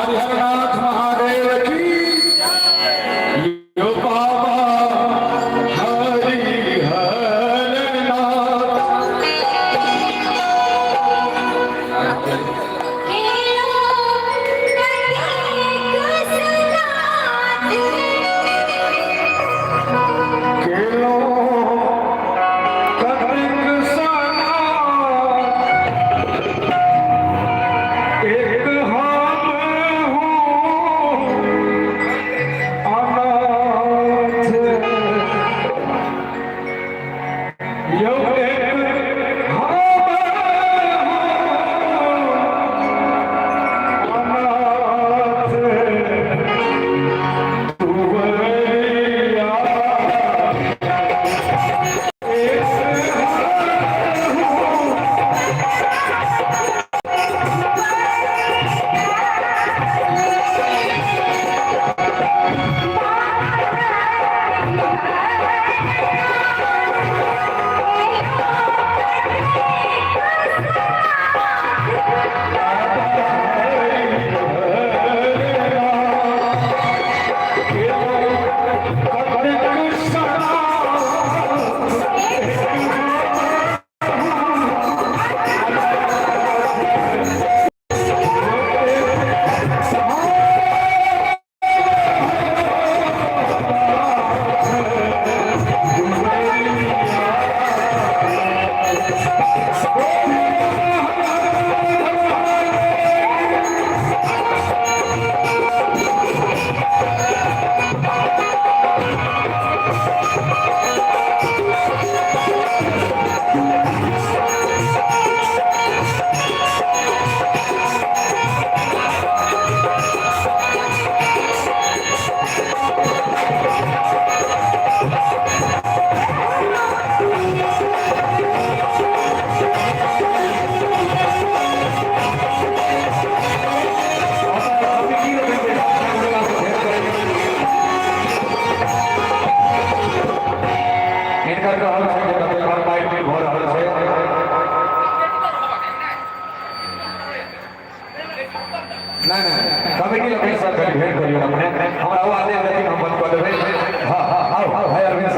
हरिहरनाथ महादेव की। यो बाबा हरिहरनाथ। केलो कतिक सनाथ, एक हम हूँ अनाथ। यो एक हम हूँ अनाथ, तुवरिया। एक हम हूँ। हिनकर कहल छै जे कतेक बार मारि पीट भऽ रहल छै। नहि नहि, कमेटी लोकनि सब कनि भेंट करियौ अपने। हमरा ओ आदेश देथिन, हम बंद कऽ देबै। हँ, आउ भाइ अरविंद।